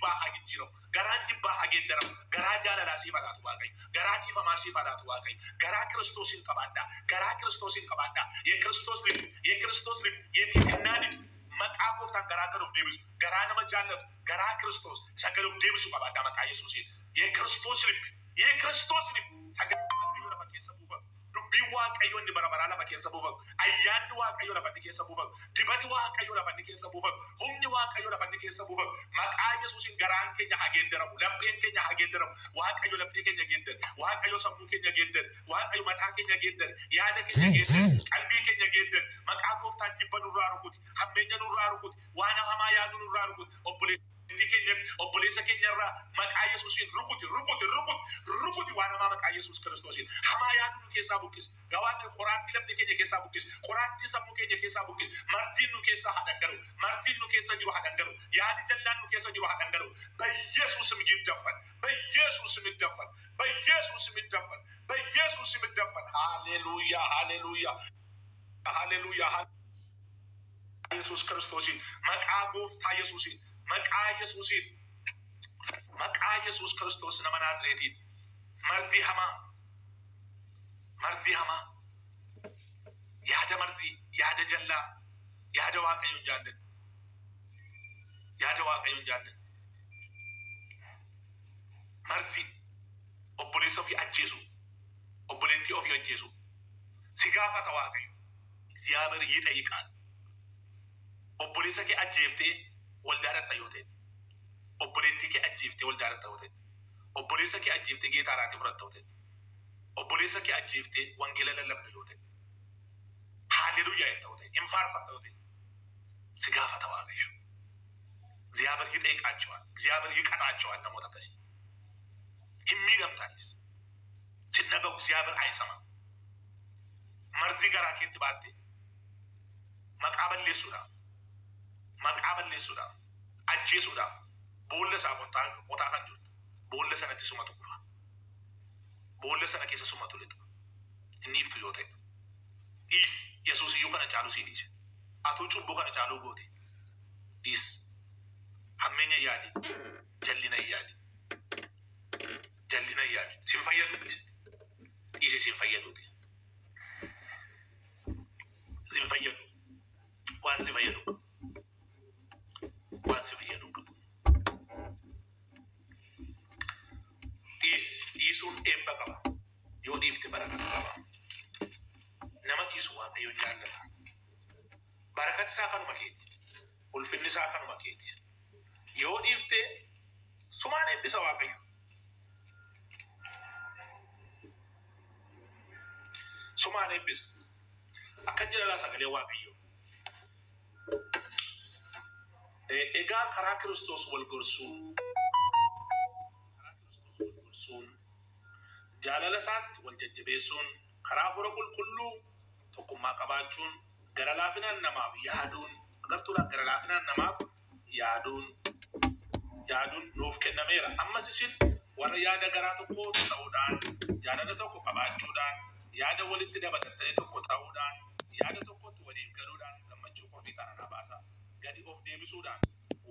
jibbaa haa jijjiiramu. Garaan jibbaa haa geeddaramu. Garaa jaalalaa siif haa laatu Waaqayyo. Garaa dhiifamaa siif haa laatu Waaqayyo. Garaa Kiristoosiin qabaadhaa. Garaa Kiristoosiin qabaadhaa. የክርስቶስ ልብ የክርስቶስ ልብ የትህትና ልብ maqaa gooftaan garaa gad of deebisu garaa nama jaallatu garaa Kiristoos isa gad of deebisu qabaadhaa maqaa Yesuusiin. የክርስቶስ ልብ የክርስቶስ ልብ sagalee Waaqayyoo lafa keessa buufatu dubbiin Waaqayyoo inni bara baraa lafa keessa buufatu ayyaanni Waaqayyoo lafa inni keessa buufatu dibati Waaqayyoo lafa inni keessa buufatu humni Waaqayyoo lafa inni keessa buufatu maqaa Yesuusiin garaan keenya haa geeddaramu lapheen keenya haa geeddaramu. Waaqayyo laphee keenya geeddare, Waaqayyo sammuu keenya geeddare, Waaqayyo mataa keenya geeddare, yaada keenya geeddare, qalbii keenya geeddare. Maqaa gooftaan jibba nurraa rukuti, hammeenya nurraa rukuti, waan hamaa yaadu nurraa rukuti. Obboleettii keenya obboleessa keenya irraa maqaa Yesuusiin rukuti, rukuti, rukuti, rukuti waan hamaa maqaa Yesuus Kiristoosiin. Hamaa yaadu nu keessaa buqqisi. Gawaan qoraattii laphee keenya keessaa buqqisi. Qoraattii sammuu keenya keessaa buqqisi. Marziin nu keessaa haa dhangala'u. Marziin nu keessa jiru haa dhangala'u. Yaadi jallaan nu keessa jiru haa dhangala'u. በኢየሱስ ስም ይደፈን። በኢየሱስ ስም ይደፈን። በኢየሱስ ስም ይደፈን። በኢየሱስ ስም ይደፈን። ሃሌሉያ፣ ሃሌሉያ፣ ሃሌሉያ። ኢየሱስ ክርስቶስን maqaa gooftaa Yesuusiin maqaa Yesuusiin maqaa Yesuus Kiristoos nama Naazreetiin marzii hamaa marzii hamaa yaada marzii yaada jallaa yaada Waaqayyoon jaalladhu yaada Waaqayyoon jaalladhu marzii obboleessa ofii ajjeesu obboleettii ofii ajjeesu si gaafata Waaqayyo. እግዚአብሔር ይጠይቃል። Obboleessa kee ajjeeftee waldaa dhaqxa yoo ta'e, obboleettii kee ajjeeftee waldaa dhaqxa yoo ta'e, obboleessa kee ajjeeftee geetaa irraa fudhatta yoo ta'e, obboleessa kee ajjeeftee wangeela lallabda yoo ta'e, haaleluyyaa jetta yoo ta'e, hin faarfatta yoo ta'e, si gaafata Waaqayyo. እግዚአብሔር ይጠይቃቸዋል። እግዚአብሔር ይቀጣቸዋል። namoota akkasii hin miidhamtanis sin dhaga'u እግዚአብሔር አይሰማም። Marzii garaa keetti baatte maqaa balleessuudhaaf maqaa balleessuudhaaf ajjeesuudhaaf boolla isaa qotaa kan jirtu boolla sanatti sumatu kufa. Boolla sana keessa sumatu lixa. Inni iftu yoo ta'e dhiisi. Yesuus iyyuu kana caalu sii dhiise. Atuu cubbuu kana caaluu goote dhiisi. Hammeenya yaadi, jallina yaadi, jallina yaadi. Sin fayyadu dhiisi. Dhiisi sin fayyaduuti. Sin fayyadu. Waan si fayyadu qabu. Waan si fayyadu qabu. Dhiisi. Dhiisuun eebba qaba. Yoo dhiifte barakata qaba. Nama dhiisu Waaqayyo jaallata. Barakati isaa kanuma keeti. Ulfinni isaa kanuma keeti. Yoo dhiifte sumaan eebbisa Waaqayyo. Sumaan eebbisa. Akkan jedha sagalee Waaqayyo. Egaa karaa Kiristoos wal gorsuun karaa Kiristoos wal gorsuun jaalala isaatti wal jajjabeessuun karaa hafuura qulqulluu tokkummaa qabaachuun gara laafinaan namaaf yaaduun agartuudhaan gara laafinaan namaaf yaaduun yaaduun nuuf kennameera. Ammas isin warra yaada garaa tokko ta'uudhaan jaalala tokko qabaachuudhaan yaada walitti dabalattanii tokko ta'uudhaan yaada tokkotti waliif galuudhaan gammachuu qofti kanaa baasa. Gadi of deebisuudhaan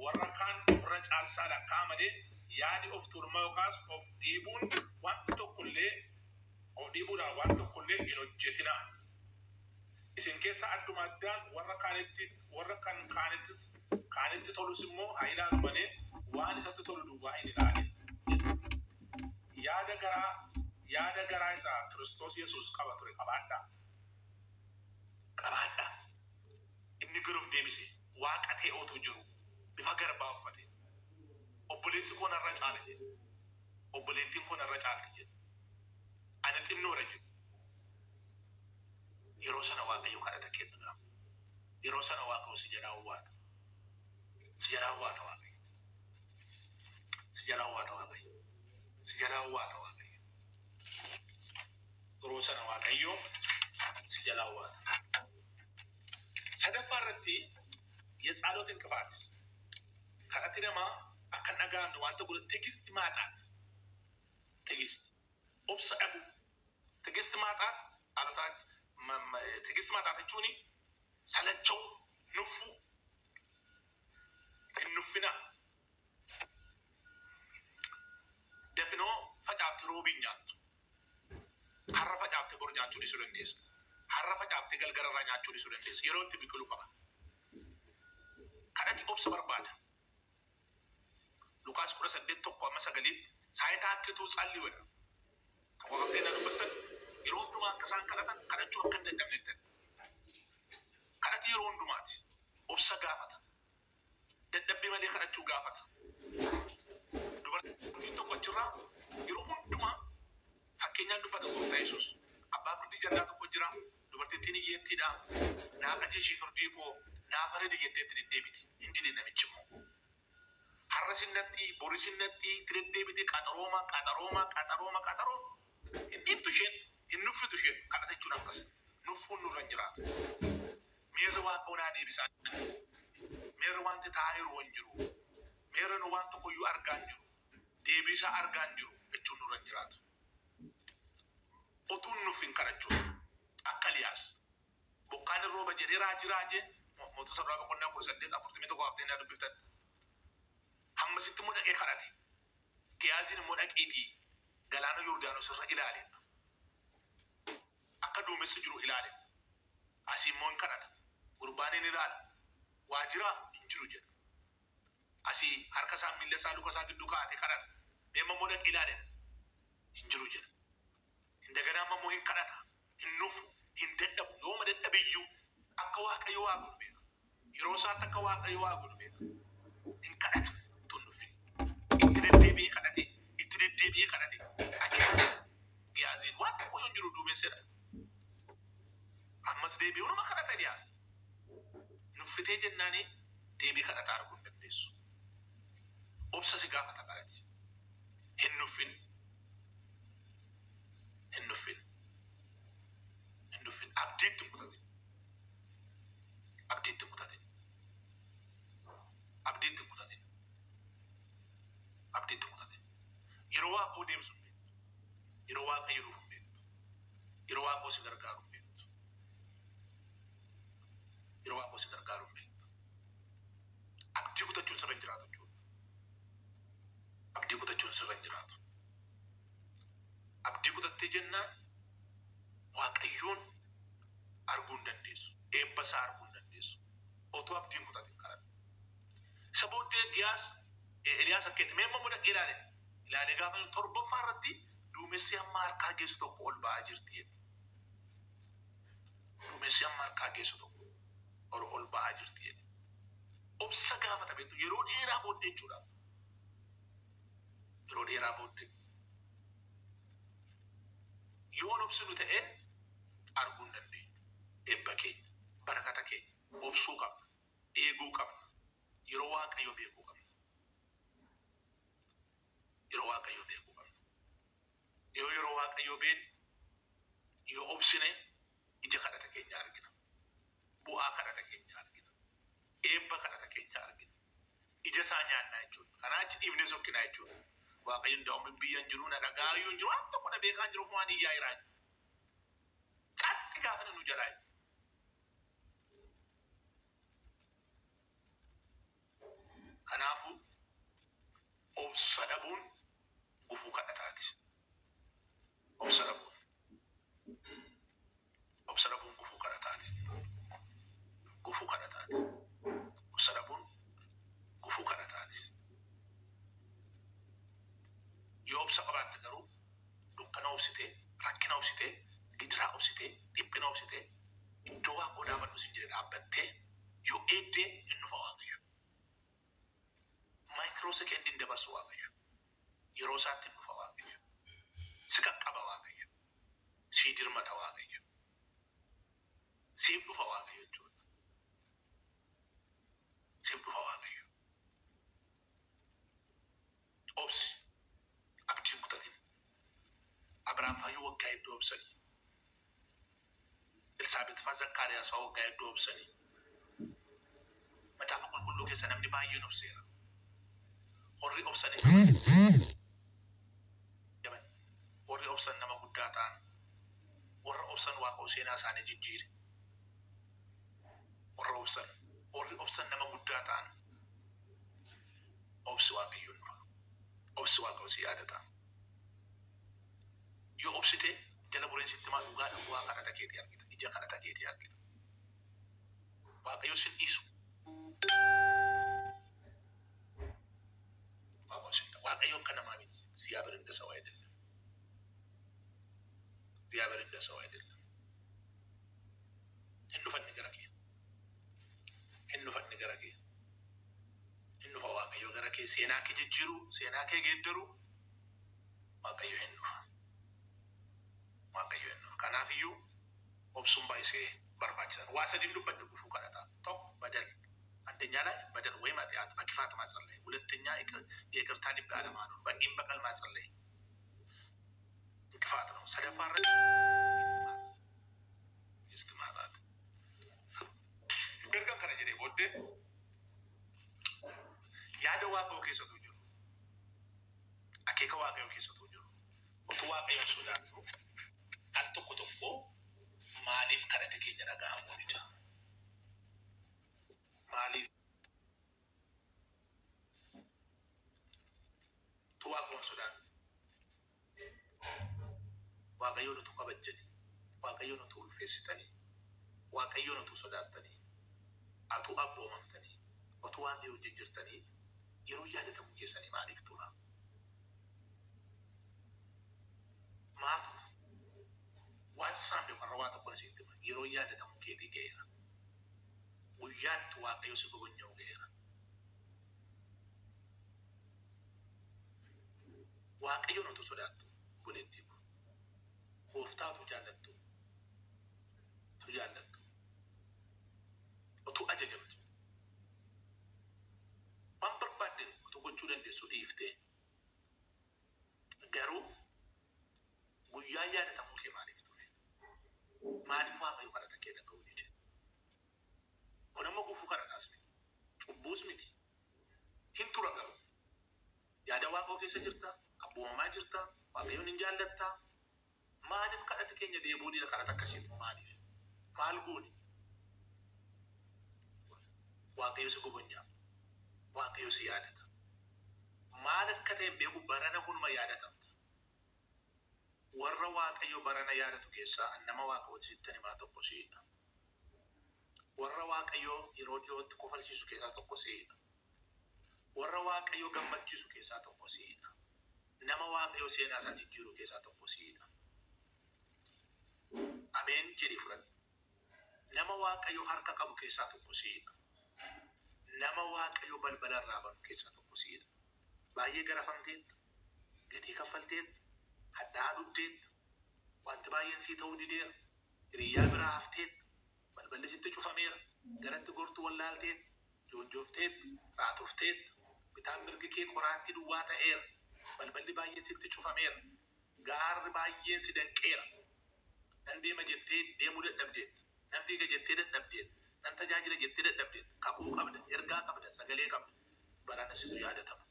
warra kaan ofirra caalsaadhaan ka'a malee yaadi of tuulummaa yookaas of dhiibuun waan tokkollee of dhiibuudhaan waan tokkollee hin hojjetinaa. Isin keessa adduma addaan warra kaanitti warra kan kaanittis kaanitti tolus immoo haa ilaalu malee waan isatti tolu duwwaa hin ilaalin. Yaada garaa isaa Kiristoos Yesuus qaba ture qabaadhaa. Qabaadhaa. Inni gad of deebise waaqa ta'e otoo jiru bifa garbaa uffate. Obboleessi koo narra caala jedhe. Obboleettiin koo narra caalti jedhe. Ani xinnoodha jedhe. Yeroo sana Waaqayyo kadhata kee dhaga'a. Yeroo sana Waaqayyo si jalaa owwaata. Si jalaa owwaata Waaqayyo. Si jalaa owwaata Waaqayyo. Si jalaa owwaata Waaqayyo. Yeroo sana Waaqayyo si jalaa owwaata. Sadaffaa irratti የጸሎት እንቅፋት kadhati namaa akka hin dhaga'amne wanta godhu ትዕግስት ማጣት ትዕግስት obsa dhabuu ትዕግስት ማጣት ጸሎታ ትዕግስት ማጣት jechuun salacha'uu nuffuu hin nuffinaa. Dafinoo facaafte roobii hin nyaattu. Har'a facaafte bor nyaachuu dhiisuu dandeessa. Har'a facaafte galgala irraa nyaachuu dhiisuu dandeessa. Yeroo itti biqilu qaba. Kadhati obsa barbaada. Lukaas 18:1-9 ሳይታክቱ ጸልዩ ይላል። Tokko fakkeenya dubbattan yeroo hundumaa akka isaan kadhatan kadhachuu akka hin dadhabne jettan. Kadhati yeroo hundumaati. Obsa gaafata. Dadhabbii malee kadhachuu gaafata. Dubartiin tokko achirraa yeroo hundumaa fakkeenyaan dubbata Gooftaa Yesuus. Abbaa firdii jallaa tokko jira. Dubartittiin hiyyeettiidha. Naa qajeelchii firdii koo naa faridi jettee itti deddeebiti. Hin dide namichi immoo. Har'a sinnatti, boru sinnatti itti deddeebiti qaxarooma, qaxarooma, qaxarooma, qaxarooma. Hin dhiiftu isheen, hin nuffitu isheen. Kadhata jechuun akkas. Nuffuun nurra hin jiraatu. Miirri Waaqa naa deebisaa. Miirri wanti taa'aa jiru hin jiru. Miirri nu waan tokkoyyuu argaa hin jiru. Deebisaa argaa hin jiru jechuun nurra hin jiraatu. Utuun nuffin kadhachuun akka Eliyaas. Bokkaan hin rooba jedhee raajii raajee Mootota Duraa boqonnaa 18:41 haftee naa dubbiftan. Hammasitti immoo dhaqee kadhate. Giyaaziin immoo dhaqiitii galaana Yordaanos irra ilaale. Akka duumessi jiru ilaale. Asii immoo hin kadhata. Gurbaan hin ilaala. Waa jiraa hin jiru jedha. Asii harka isaa miilla isaa luka isaa gidduu kaa'ate kadhata. Deema immoo dhaqee ilaale. Hin jiru jedha. Indaganaa immoo hin kadhata. Hin nufu. Hin dadhabu. Yooma dadhabe iyyuu akka Waaqayyo waa godhu beeka. Yeroo isaatti akka Waaqayyo waa godhu beeka. Hin kadhata. Utuu hin nuffin. Itti deddeebi'ee kadhate. Itti deddeebi'ee kadhate. Akeeka. Giyaaziin waan tokko yoo hin jiru duumessedha. Ammas deebi'ee unuma kadhata Eliyaas. Nuffitee jennaani deebii kadhataa arguu hin dandeessu. Obsa si gaafata kadhati. Hin nuffin. Hin nuffin. Hin nuffin. Abdiitti hin kutatin. Abdiitti hin kutatin. Abdiitti hin kutatin. Abdiitti hin kutatin. Yeroo Waaqoo deemsu hin beektu. Yeroo Waaqayyo dhufu hin beektu. Yeroo Waaqoo si gargaaru hin beektu. Yeroo Waaqoo si gargaaru hin beektu. Abdii kutachuun sirra hin jiraatu jechuudha. Abdii kutachuun sirra hin jiraatu. Abdii kutattee jennaan Waaqayyoon arguu hin dandeessu. Eebba isaa arguu hin dandeessu. Otoo abdii hin kutatin kadhadhu. Isa booddee Giyaas Eliyaas akka inni mee immoo dhaqee ilaale. Ilaalee gaafa inni torbaffaa irratti duumessi hamma harkaa geessu tokko ol ba'aa jirti jedhe. Duumessi hamma harkaa geessu tokko ol ol ba'aa jirti jedhe. Obsa gaafata beektu yeroo dheeraa booddee jechuudha. Yeroo dheeraa booddee. Yoon obsinu ta'e arguu hin dandeenyu. Eebba keenya, barakata keenya obsuu qabna. Eeguu qabna. Yeroo Waaqayyo beekuu qabna. Yeroo Waaqayyo beekuu qabna. Yoo yeroo Waaqayyo beekne, yoo obsine ija kadhata keenya argina. Bu'aa kadhata keenya argina. Eebba kadhata keenya argina. Ija isaa nyaannaa jechuudha. Kanaa achi dhiifnee sokkinaa jechuudha. Waaqayyo ndaa'uun biyya hin jiru, na dhagaayyuu hin jiru, waan tokko na beekaa hin jiru, waan iyyaa jiraa. Catti gaafa nu jalaa. Kanaafuu obsa dhabuun gufuu kadhataati. Obsa dhabuun. Obsa dhabuun gufuu kadhataati. Gufuu kadhataati. Obsa dhabuun gufuu kadhataati. Yoo obsa qabaatte garuu dukkana obsitee, rakkina obsitee, gidiraa obsitee, dhiphina obsitee, iddoo Waaqoo dhaabadhu sin jedhe dhaabbattee yoo eeddee hin dhufa Waaqayyo. Maayikiroo sekendiin dabarsu Waaqayyo. Yeroo isaatti hin dhufa Waaqayyo. Si qaqqaba Waaqayyo. Sii dirmata Waaqayyo. Siif dhufa Waaqayyo jechuudha. Siif dhufa Waaqayyo. Obsi. Abdii hin kutatin. Abrahaam faa waggaa hedduu obsanii. Elsaabeet faa Zakkaariyaas faa waggaa hedduu obsanii. Macaafa qulqulluu keessa namni baay'een obseera. Warri obsanii jaban. Warri obsan nama guddaa ta'an. Warra obsan Waaqa seenaa isaanii jijjiire. Warra obsan. Warri obsan nama guddaa ta'an. Obsi Waaqayyoon dura. Obsi Waaqayyo si yaadata. Yoo obsite jala bureen sitti himaa dhugaadha bu'aa kadhata keetii argita. Ija kadhata keetii argita. Waaqayyo sin dhiisu. Waaqayyo akka namaa miti. እግዚአብሔር እንደ ሰው አይደለም። እግዚአብሔር እንደ ሰው አይደለም። Hin dhufanni gara kee. Hin dhufanni gara kee. Hin dhufa Waaqayyo gara kee seenaa kee jijjiiru, seenaa kee geeddaru Waaqayyo hin dhufa. Waaqayyo hin dhufa. Kanaafiyyuu obsuun baay'isee barbaachisaadha. Waa sadiin dubbadhu gufuu kadhataa. Tokko badal አንደኛ ላይ በደል ወይም ኃጢአት በክፋት ማጸለይ፣ ሁለተኛ የይቅርታ ልብ አለማኖር፣ በቂም በቀል ማጸለይ እንቅፋት ነው። ሰደፋ ትዕግስት ማጣት Erga kana jedhee booddee yaada Waaqayyoo keessatu jiru, akeeka Waaqayyoo keessatu jiru, utuu Waaqayyoon sodaannu al tokko tokko maaliif kadhate keenya dhaga'amuu dida? Maaliif? Utuu Waaqayyoon sodaannu, Waaqayyoon utuu kabajjanii, Waaqayyoon utuu ulfeessitanii, Waaqayyoon utuu sodaattanii, atuu abboomamtanii, utuu waan ta'e hojii jirtanii yeroo yaadatamu keessanii maaliif tura? Maatu waan isaan beeku har'a waa tokko isitti hima. Yeroo yaadatamu keetii ga'eera. Guyyaatti Waaqayyo si gobonya'u ga'eera. Waaqayyoon utuu sodaattu obboleettii ko. Gooftaa utuu jaallattu utuu jaallattu utuu ajajamtu waan barbaadde utuu gochuu dandeessu dhiiftee garuu guyyaa yaadatamuu kee maaliif ture? Maaliif Waaqayyo kadhata kee dhaga'uu dide? Kun amma gufuu kadhataas miti. Cubbuus miti. Hin tura garuu. Yaada Waaqayyoo keessa jirta, abboomamaa jirta, Waaqayyoon hin jaallatta. Maaliif kadhata keenya deebuu dida kadhata akkasii immoo maaliif? Maal goone? Waaqayyo si gobonyaa. Waaqayyo si yaadata. Maal akka ta'e hin beeku barana kunuma yaadatamta. Warra Waaqayyo barana yaadatu keessaa nama Waaqa sittan himaa tokko siidha. Warra Waaqayyo yeroo dhiyootti kofalchiisu keessaa tokko siidha. Warra Waaqayyo gammachiisu keessaa tokko siidha. Nama Waaqayyo seenaa isaa jijjiiru keessaa tokko siidha. Ameen jedhii fudhadhu. Nama Waaqayyo harka qabu keessaa tokko siidha. Nama Waaqayyo balbala irraa banu keessaa tokko siidha. Baay'ee garafamteetta, gatii kaffalteetta, hadhaa dhugdeetta, wanti baay'een sii ta'uu dideera, hiriyyaa biraa hafteetta, balballi sitti cufameera, garatti gortu wallaalteetta, joonjoofteetta, raatofteetta, bitaan mirgi kee qoraattii duwwaa ta'eera, balballi baay'een sitti cufameera, gaarri baay'een si danqeera. Nan deema jettee deemuu dadhabdeetta, nan fiiga jettee dadhabdeetta, nan tajaajila jettee dadhabdeetta, kakuu qabda, ergaa qabda, sagalee qabda. Barana situ yaadatama.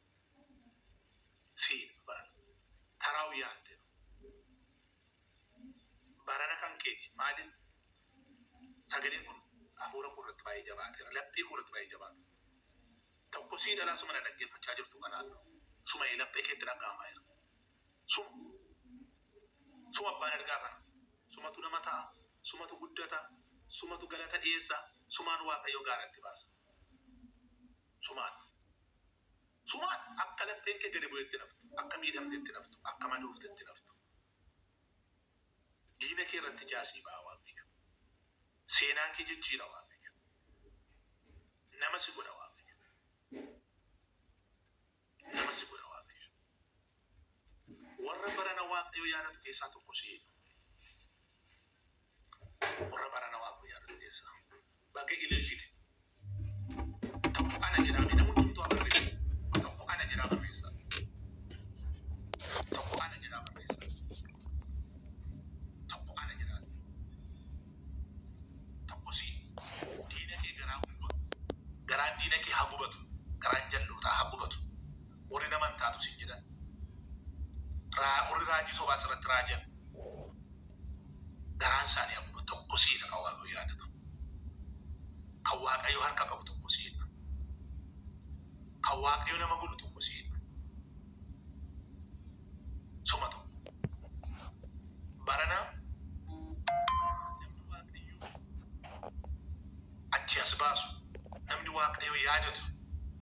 Siin barana. Taraawu yaadde. Barana kan keeti maaliin sagaleen kun hafuura koo irratti baay'ee jabaateera. Laphee koo irratti baay'ee jabaata. Tokko sii dhalaa suma na dhaggeeffachaa jirtu kanaan suma laphee keetti dhaga'amaa jira. Suma suma abbaan ergaa kana sumatu nama ta'a, sumatu guddata, sumatu galata dhiyeessa, sumaan Waaqayyo gaaratti baasa. Sumaan. Sumaan akka lapheen kee gadi bu'etti naftu, akka miidhamtetti naftu, akka madooftetti naftu. Diina kee irratti jaasii ba'a Waaqayyo. Seenaa kee jijjiira Waaqayyo. Nama si godha Waaqayyo. Nama si godha Waaqayyo. Warra barana Waaqayyo yaadatu keessaa tokko siidha. Warra barana Waaqayyo yaadatu keessaa. Baga ilaalchite. Tokko ana jedhaa namni hundumtuu haa barreessu. Tokko ana jedhaa barreessaa. Tokko ana jedhaa barreessaa. Tokko ana jedhaa. Tokko si diina kee garaa guba. Garaan diina kee haa gubatu. Garaan jallootaa haa gubatu. Warri nama hin taatu siin jedhan. Warri raajii sobaa sirratti raajan. Garaan isaanii haa gubatu. Tokko siidha kan Waaqayyo yaadatu. Kan Waaqayyo harka qabu tokko siidha. Kan Waaqayyo nama godhu tokko siidha. Suma tokko. Achi as baasu, namni Waaqayyo yaadatu.